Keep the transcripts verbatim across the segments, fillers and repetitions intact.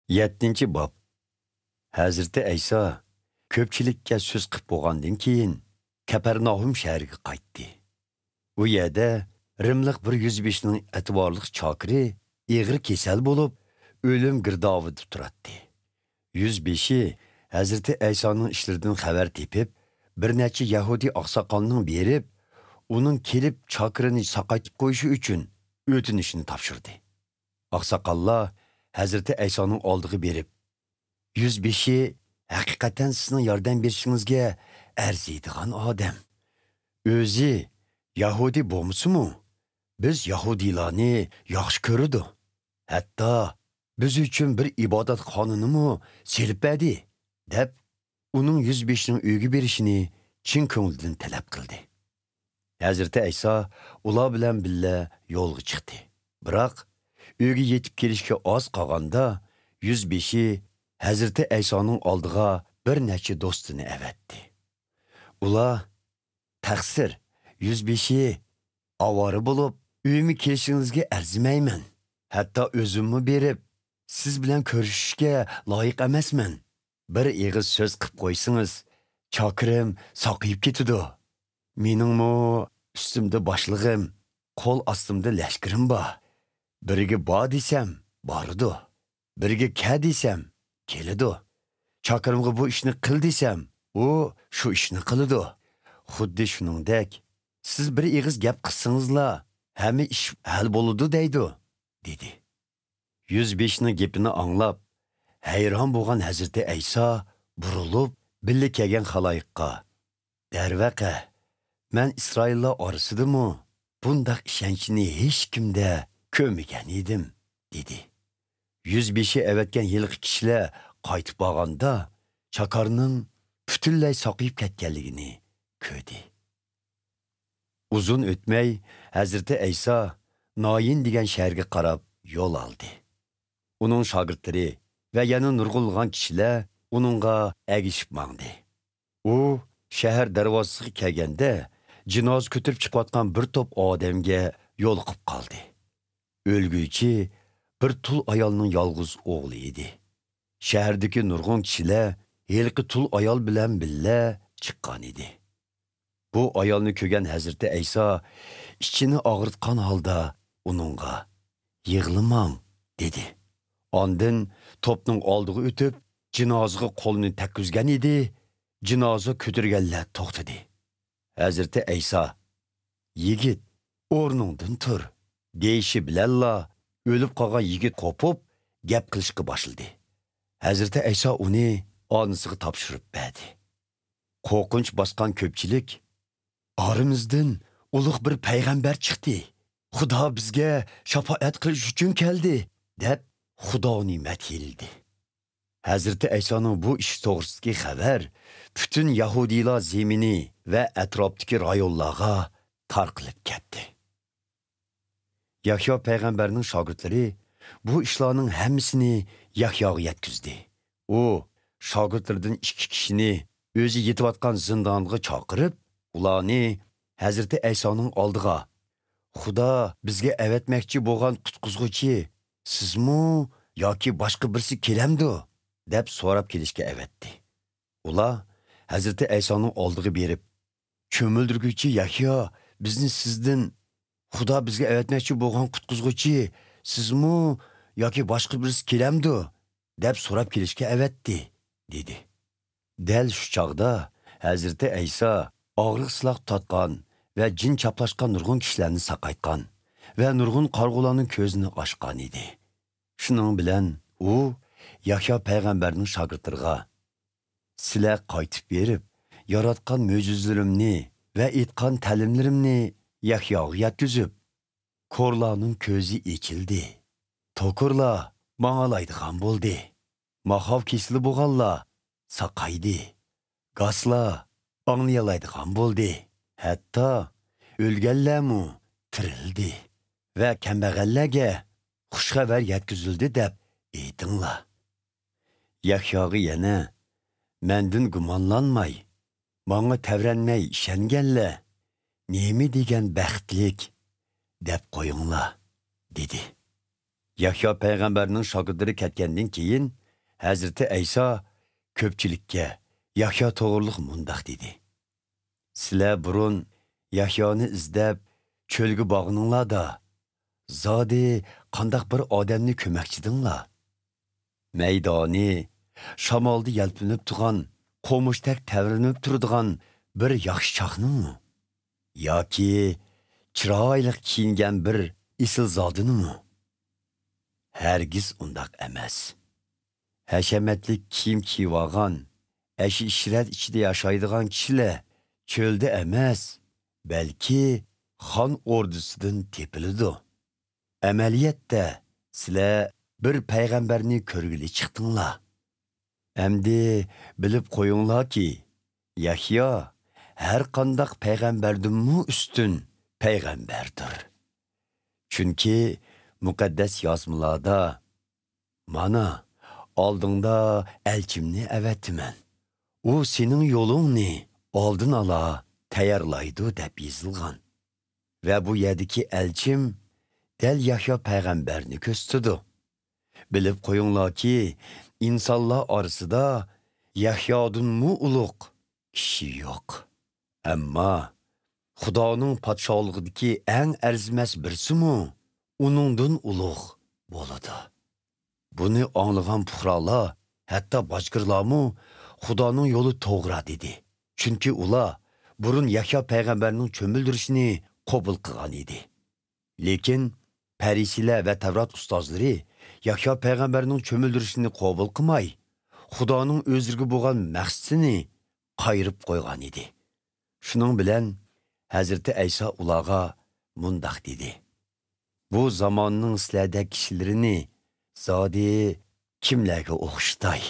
يەتتىنچى باب. ھەزرىتى ئەيسا كۆپچىلىككە سۆز قىپ بولغاندىن كېيىن، كەپەرناھۇم شەھىرىگە قايتتى. ئۇ يەردە رىملىق بىر يۈزبېشىنىڭ ئەتىۋارلىق چاكىرى ئېغىر كېسەل بولۇپ، ئۆلۈم گىردابىدا تۇراتتى. يۈزبېشى ھەزرىتى ئەيسانىڭ ئىشلىرىدىن خەۋەر تېپىپ، بىر نەچچە يەھۇدىي ئاقساقالنىڭ بېرىپ، ئۇنىڭ كېلىپ چاكىرىنى ساقايتىپ قويۇشى ئۈچۈن ئۆتۈنۈشىنى تاپشۇردى. ئاقساقاللار ھەزرىتى ئەيسانىڭ ئالدىغا بېرىپ، «يۈزبېشى ھەقىقەتەن سىزنىڭ ياردەم بېرىشىڭىزگە ئەرزىيدىغان ئادەم. ئۆزى يەھۇدىي بولمىسىمۇ، بىز يەھۇدىيلارنى ياخشى كۆرىدۇ. ھەتتا بىز ئۈچۈن بىر ئىبادەتخانىنىمۇ سېلىپ بەردى» دەپ، ئۇنىڭ يۈزبېشىنىڭ ئۆيىگە بېرىشىنى چىن كۆڭلىدىن تەلەپ قىلدى. ھەزرىتى ئەيسا ئۇلار بىلەن بىللە يولغا چىقتى. بىراق، ئۆيگە يېتىپ كېلىشكە ئاز قالغاندا، يۈزبېشى ھەزرىتى ئەيسانىڭ ئالدىغا بىر نەچچە دوستىنى ئەۋەتتى. ئۇلار، «تەقسىر، يۈزبېشى ئاۋارە بولۇپ، ئۆيۈمگە كېلىشىڭىزگە ئەرزىمەيمەن. ھەتتا ئۆزۈممۇ بېرىپ، سىز بىلەن كۆرۈشۈشكە لايىق ئەمەسمەن. بىر ئېغىز سۆز قىپ قويسىڭىز، چاكىرىم ساقىيىپ كېتىدۇ. مېنىڭمۇ ئۈستۈمدە باشلىقىم، قول ئاستىمدا لەشكىرىم بار. بىرىگە بار دېسەم، بارىدۇ. بىرىگە كە دېسەم، كېلىدۇ. چاكىرىمغا بۇ ئىشنى قىل دېسەم، ئۇ شۇ ئىشنى قىلىدۇ. خۇددى شۇنىڭدەك، سىز بىر ئېغىز گەپ قىلسىڭىزلا، ھەممە ئىش ھەل بولىدۇ» دەيدۇ، دېدى. يۈزبېشىنىڭ گېپىنى ئاڭلاپ، ھەيران بولغان ھەزرىتى ئەيسا بۇرۇلۇپ، بىللە كەلگەن خالايىققا، «دەرۋەقە، مەن ئىسرائىللار ئارىسىدىمۇ بۇنداق ئىشەنچنى ھېچكىمدە كۆرمىگەن ئىدىم» دېدى. يۈزبېشى ئەۋەتكەن ھېلىقى كىشىلەر قايتىپ بارغاندا، چاكارنىڭ پۈتۈنلەي ساقىيىپ كەتكەنلىكىنى كۆردى. ئۇزۇن ئۆتمەي، ھەزرىتى ئەيسا نايىن دېگەن شەھەرگە قاراپ يول ئالدى. ئۇنىڭ شاگىرتلىرى ۋە يەنە نۇرغۇنلىغان كىشىلەر ئۇنىڭغا ئەگىشىپ ماڭدى. ئۇ شەھەر دەرۋازىسىغا كەلگەندە، جىنازا كۆتۈرۈپ چىقىۋاتقان بىر توپ ئادەمگە يولۇقۇپ قالدى. ئۆلگۈچى بىر تۇل ئايالنىڭ يالغۇز ئوغلى ئىدى. شەھەردىكى نۇرغۇن كىشىلەر ھېلىقى تۇل ئايال بىلەن بىللە چىققان ئىدى. بۇ ئايالنى كۆرگەن ھەزرىتى ئەيسا ئىچىنى ئاغرىتقان ھالدا ئۇنىڭغا، «يىغلىماڭ» دېدى. ئاندىن توپنىڭ ئالدىغا ئۆتۈپ، جىنازىغا قولىنى تەگكۈزگەن ئىدى، جىنازا كۆتۈرگەنلەر توختىدى. ھەزرىتى ئەيسا، «يىگىت، ئورنۇڭدىن تۇر» دېيىشى بىلەنلا، ئۆلۈپ قالغان يىگىت قوپۇپ، گەپ قىلىشقا باشلىدى. ھەزرىتى ئەيسا ئۇنى ئانىسىغا تاپشۇرۇپ بەردى. قورقۇنچ باسقان كۆپچىلىك، «ئارىمىزدىن ئۇلۇغ بىر پەيغەمبەر چىقتى. خۇدا بىزگە شاپائەت قىلىش ئۈچۈن كەلدى» دەپ، خۇدانى مەدھىيلىدى. ھەزرىتى ئەيسانىڭ بۇ ئىش توغرىسىدىكى خەۋەر پۈتۈن يەھۇدىيلار زېمىنى ۋە ئەتراپتىكى رايونلارغا تارقىلىپ كەتتى. يەھيا پەيغەمبەرنىڭ شاگىرتلىرى بۇ ئىشلارنىڭ ھەممىسىنى يەھياغا يەتكۈزدى. ئۇ شاگىرتلىرىدىن ئىككى كىشىنى ئۆزى يېتىۋاتقان زىندانغا چاقىرىپ، ئۇلارنى ھەزرىتى ئەيسانىڭ ئالدىغا، «خۇدا بىزگە ئەۋەتمەكچى بولغان قۇتقۇزغۇچى سىزمۇ ياكى باشقا بىرسى كېلەمدۇ؟» دەپ سوراپ كېلىشكە ئەۋەتتى. ئۇلار ھەزرىتى ئەيسانىڭ ئالدىغا بېرىپ، «چۆمۈلدۈرگۈچى يەھيا بىزنى سىزدىن، خۇدا بىزگە ئەۋەتمەكچى بولغان قۇتقۇزغۇچى سىزمۇ ياكى باشقا بىرسى كېلەمدۇ؟» دەپ سوراپ كېلىشكە ئەۋەتتى، دېدى. دەل شۇ چاغدا ھەزرىتى ئەيسا ئاغرىق سىلاق تارتقان ۋە جىن چاپلاشقان نۇرغۇن كىشىلەرنى ساقايتقان ۋە نۇرغۇن قارىغۇلارنىڭ كۆزىنى ئاچقان ئىدى. شۇنىڭ بىلەن ئۇ يەھيا پەيغەمبەرنىڭ شاگىرتلىرىغا، «سىلەر قايتىپ بېرىپ، ياراتقان مۆجىزىلىرىمنى ۋە ئېيتقان تەلىملىرىمنى يەھياغا يەتكۈزۈپ، كورلارنىڭ كۆزى ئېچىلدى، توكۇرلار ماڭالايدىغان بولدى، ماخاۋ كېسىلى بولغانلار ساقايدى، گاسلار ئاڭلىيالايدىغان بولدى، ھەتتا ئۆلگەنلەرمۇ تىرىلدى ۋە كەمبەغەللەرگە خۇش خەۋەر يەتكۈزۈلدى دەپ ئېيتىڭلار.» يەھياغا يەنە، «مەندىن گۇمانلانماي، ماڭا تەۋرەنمەي ئىشەنگەنلەر نېمە دېگەن بەختلىك، دەپ قويۇڭلار» دېدى. يەھيا پەيغەمبەرنىڭ شاگىرتلىرى كەتكەندىن كېيىن، ھەزرىتى ئەيسا كۆپچىلىككە يەھيا توغرۇلۇق مۇنداق دېدى: سىلەر بۇرۇن يەھيانى ئىزدەپ، چۆلگە بارغىنىڭلاردا، زادى قانداق بىر ئادەمنى كۆرمەكچىدىڭلار؟ مەيدانى شامالدا يەلپۈنۈپ تۇرغان، قومۇشتەك تەۋرىنىپ تۇرىدىغان بىر ياخشى چاقنىڭمۇ؟ ياكى چىرايلىق كىيىنگەن بىر ئېسىلزادىنىمۇ؟ ھەرگىز ئۇنداق ئەمەس. ھەشەمەتلىك كىيىم كىيىۋالغان، ئەشۇ ئىشرەت ئىچىدە ياشايدىغان كىشىلەر چۆلدە ئەمەس، بەلكى خان ئوردىسىدىن تېپىلىدۇ. ئەمەلىيەتتە، سىلەر بىر پەيغەمبەرنى كۆرگىلى چىقتىڭلار. ئەمدى بىلىپ قويۇڭلاركى، يەھيا ھەر قانداق پەيغەمبەردىنمۇ ئۈستۈن پەيغەمبەردۇر. چۈنكى مۇقەددەس يازمىلاردا، مانا، ئالدىڭدا ئەلچىمنى ئەۋەتىمەن. ئۇ سېنىڭ يولۇڭنى ئالدىن ئالا تەييارلايدۇ، دەپ يېزىلغان. ۋە بۇ يەردىكى ئەلچىم دەل يەھيا پەيغەمبەرنى كۆرسىتىدۇ. بىلىپ قويۇڭلاركى، ئىنسانلار ئارىسىدا يەھيادىنمۇ ئۇلۇغ كىشى يوق. ئەمما خۇدانىڭ پادىشاھلىقىدىكى ئەڭ ئەرزىمەس بىرسىمۇ ئۇنىڭدىن ئۇلۇغ بولىدۇ. بۇنى ئاڭلىغان پۇقرالار، ھەتتا باجگىرلارمۇ خۇدانىڭ يولى توغرا دېدى. چۈنكى ئۇلار بۇرۇن يەھيا پەيغەمبەرنىڭ چۆمۈلدۈرۈشىنى قوبۇل قىلغان ئىدى. لېكىن پەرىسىيلەر ۋە تەۋرات ئۇستازلىرى يەھيا پەيغەمبەرنىڭ چۆمۈلدۈرۈشىنى قوبۇل قىلماي، خۇدانىڭ ئۆزلىرىگە بولغان مەقسىتىنى قايرىپ قويغان ئىدى. شۇنىڭ بىلەن ھەزرىتى ئەيسا ئۇلارغا مۇنداق دېدى: بۇ زاماننىڭ سىلەردەك كىشىلىرىنى زادى كىملەرگە ئوخشىتاي؟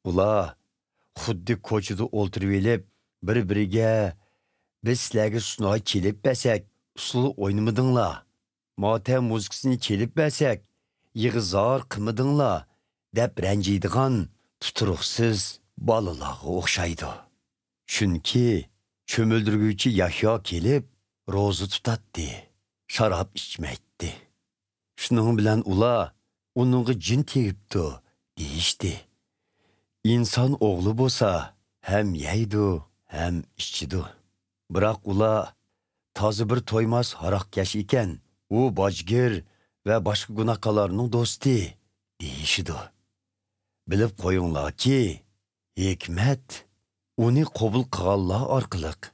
ئۇلار خۇددى كوچىدا ئولتۇرۇۋېلىپ، بىر-بىرىگە، بىز سىلەرگە سۇناي چېلىپ بەرسەك، ئۇسسۇل ئوينىمىدىڭلار، ماتەم مۇزىكىسىنى چېلىپ بەرسەك، يىغا-زار قىلمىدىڭلار، دەپ رەنجىيدىغان تۇتۇرۇقسىز بالىلارغا ئوخشايدۇ. چۈنكى چۆمۈلدۈرگۈچى يەھيا كېلىپ، روزا تۇتاتتى، شاراب ئىچمەيتتى. شۇنىڭ بىلەن ئۇلار ئۇنىڭغا جىن تېگىپتۇ، دېيىشتى. ئىنسان ئوغلى بولسا ھەم يەيدۇ، ھەم ئىچىدۇ. بىراق ئۇلار تازا بىر تويماس ھاراقكەش ئىكەن، ئۇ باجگىر ۋە باشقا گۇناھكارلارنىڭ دوستى، دېيىشىدۇ. بىلىپ قويۇڭلاركى، ھېكمەت ئۇنى قوبۇل قىلغانلار ئارقىلىق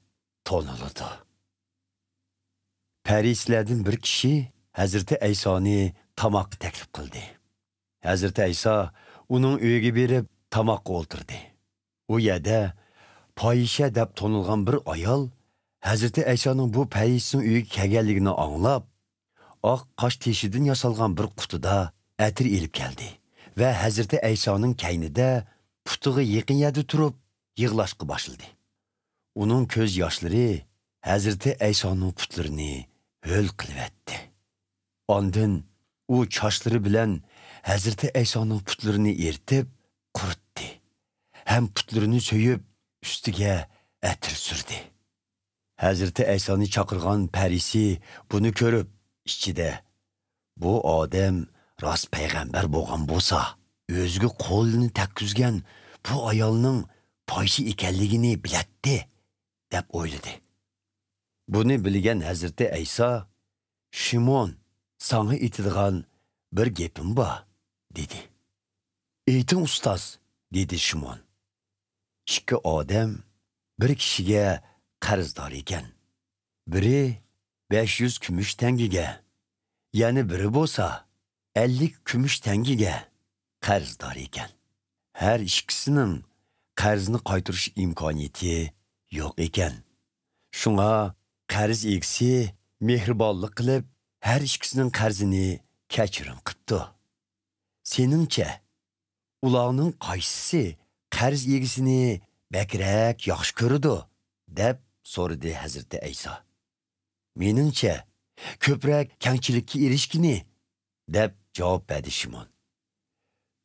تونۇلىدۇ. پەرىسىيلەردىن بىر كىشى ھەزرىتى ئەيسانى تاماققا تەكلىپ قىلدى. ھەزرىتى ئەيسا ئۇنىڭ ئۆيىگە بېرىپ، تاماققا ئولتۇردى. ئۇ يەردە پاھىشە دەپ تونۇلغان بىر ئايال ھەزرىتى ئەيسانىڭ بۇ پەرىسىينىڭ ئۆيىگە كەلگەنلىكىنى ئاڭلاپ، ئاق قاش تېشىدىن ياسالغان بىر قۇتىدا ئەتىر ئېلىپ كەلدى ۋە ھەزرىتى ئەيسانىڭ كەينىدە پۇتىغا يېقىن يەردە تۇرۇپ يىغلاشقا باشلىدى. ئۇنىڭ كۆز ياشلىرى ھەزرىتى ئەيسانىڭ پۇتلىرىنى ھۆل قىلىۋەتتى. ئاندىن ئۇ چاچلىرى بىلەن ھەزرىتى ئەيسانىڭ پۇتلىرىنى ئېرىتىپ، قۇرۇتتى ھەم پۇتلىرىنى سۆيۈپ، ئۈستىگە ئەتىر سۈردى. ھەزرىتى ئەيسانى چاقىرغان پەرىسىي بۇنى كۆرۈپ، ئىچىدە، بۇ ئادەم راست پەيغەمبەر بولغان بولسا، ئۆزىگە قولىنى تەگكۈزگەن بۇ ئايالنىڭ پاھىشە ئىكەنلىكىنى بىلەتتى، دەپ ئويلىدى. بۇنى بىلگەن ھەزرىتى ئەيسا، شىمون، ساڭا ئېيتىدىغان بىر گېپىم بار، دېدى. ئېيتىڭ، ئۇستاز، دېدى شىمون. ئىككى ئادەم بىر كىشىگە قەرزدار ئىكەن. بىرى بەش يۈز كۈمۈش تەڭگىگە، يەنە بىرى بولسا ئەللىك كۈمۈش تەڭگىگە قەرزدار ئىكەن. ھەر ئىككىسىنىڭ قەرزنى قايتۇرۇش ئىمكانىيىتى يوق ئىكەن. شۇڭا قەرز ئىگىسى مېھرىبانلىق قىلىپ، ھەر ئىككىسىنىڭ قەرزىنى كەچۈرۈم قىپتۇ. سېنىڭچە، ئۇلارنىڭ قايسىسى قەرز ئىگىسىنى بەكرەك ياخشى كۆرىدۇ؟ دەپ سورىدى ھەزرىتى ئەيسا. مېنىڭچە، كۆپرەك كەڭچىلىككە ئېرىشكىنى، دەپ جاۋاب بەردى شىمون.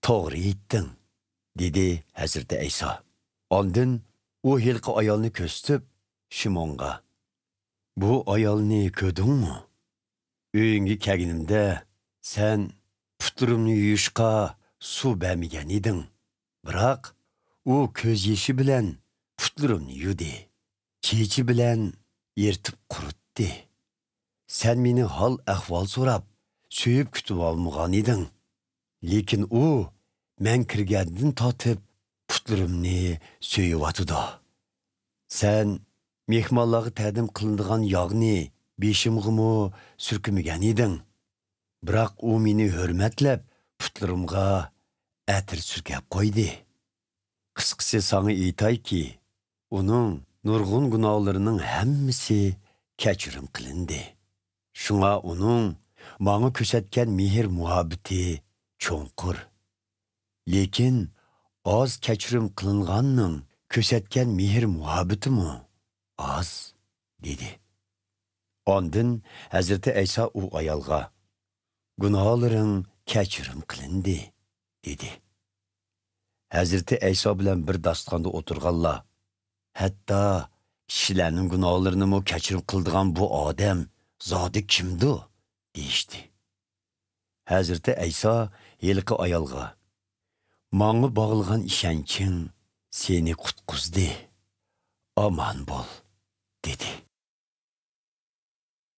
توغرا ئېيتتىڭ، دېدى ھەزرىتى ئەيسا. ئاندىن ئۇ ھېلىقى ئايالنى كۆرسىتىپ، شىمونغا، بۇ ئايالنى كۆردۈڭمۇ؟ ئۆيۈڭگە كەلگىنىمدە سەن پۇتلىرىمنى يۇيۇشقا سۇ بەرمىگەن ئىدىڭ. بىراق ئۇ كۆز يېشى بىلەن پۇتلىرىمنى يۇدى. چېچى بىلەن يىرتىپ قۇرۇتتى. سەن مېنى ھال-ئەھۋال سوراپ، سۆيۈپ كۈتۈۋالمىغان ئىدىڭ. لېكىن ئۇ مەن كىرگەندىن تارتىپ پۇتلىرىمنى سۆيۈۋاتىدۇ. سەن مېھمانلارغا تەقدىم قىلىنىدىغان ياغنى بېشىمغىمۇ سۈركىمىگەن ئىدىڭ. بىراق ئۇ مېنى ھۆرمەتلەپ، پۇتلىرىمغا ئەتىر سۈركەپ قويدى. قىسقىسى ساڭا ئېيتايكى، ئۇنىڭ نۇرغۇن گۇناھلىرىنىڭ ھەممىسى كەچۈرۈم قىلىندى. شۇڭا ئۇنىڭ ماڭا كۆرسەتكەن مېھىر-مۇھەببىتى چوڭقۇر. لېكىن ئاز كەچۈرۈم قىلىنغاننىڭ كۆرسەتكەن مېھىر-مۇھەببىتىمۇ ئاز، دېدى. ئاندىن ھەزرىتى ئەيسا ئۇ ئايالغا، گۇناھلىرىڭ كەچۈرۈم قىلىندى، دېدى. ھەزرىتى ئەيسا بىلەن بىر داستىخاندا ئولتۇرغانلار، ھەتتا كىشىلەرنىڭ گۇناھلىرىنىمۇ كەچۈرۈم قىلىدىغان بۇ ئادەم زادى كىمدۇ؟ دېيىشتى. ھەزرىتى ئەيسا ھېلىقى ئايالغا، ماڭا باغلىغان ئىشەنچىڭ سېنى قۇتقۇزدى. ئامان بول، دېدى.